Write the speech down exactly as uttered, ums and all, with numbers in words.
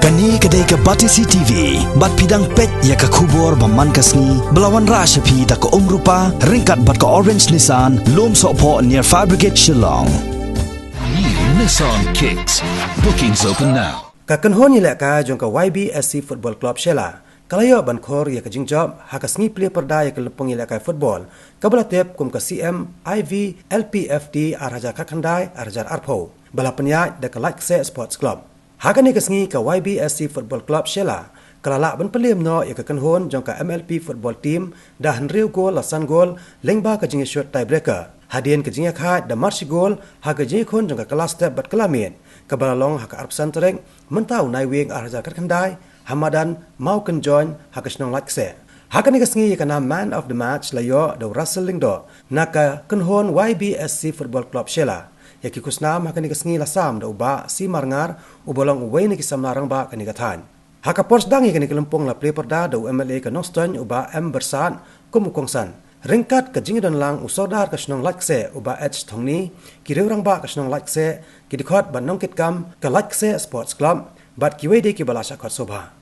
Kane ka dei ka Batesi T V, bad phi dang peit ïa ka khubor ba man ka sngi, ba la wanrah sha phi da ka Umrupa, ryngkat bad ka Orange Nissan, Lumsohphoh near Fire Brigade Shillong. New Nissan Kicks. Bookings open now. Ka kynhun ïalehkai jong ka Y B S C Football Club Shella ka la ïoh ban khur ïa ka jingjop ha ka sngi plie pyrda ïa ka lympung ïalehkai football kaba la tip kum ka C M I V L P F T ar hajar khatkhyndai ar hajar arphew, ba la pynïaid da ka Laitkseh Sports Club. Ha kane ka sngi ka Y B S C Football Club Shella ka la lah ban pynliem noh ïa ka kynhun jong ka M L P football team da hynriew gol la san gol lyngba ka jingïashut tiebreaker. Hadien ka jingïakhaid da mar shi gol ha ka jingïakhun jong ka kylla step bad kylla miet, kaba la long ha ka arphew san tarik mynta u Naiwieng ar hajar khatkhyndai ha madan Mawkynjoin ha ka shnong Laitkseh. Ha kane ka sngi ïa ka nam man of the match la ïoh da u Russell Lyngdoh na ka kynhun Y B S C Football Club Shella. Ïa ki khusnam ha kane ka sngi la sam da u Bah C Marngar, uba long uwei na ki samla rangbah kane ka thaiñ. Ha ka por sdang ïa kane ka lympung la plie pyrda da u M L A ka Nongstoiñ, u Bah M Byrsat, kum u kongsan. Ryngkat ka jingïadon lang u Sordar ka shnong Laitkseh, u Bah H Thongni, ki riew rangbah ka shnong Laitkseh, ki dkhot bad nongkitkam ka Laitkseh Sports Club, bad kiwei de kiba la shah khot sngewbha.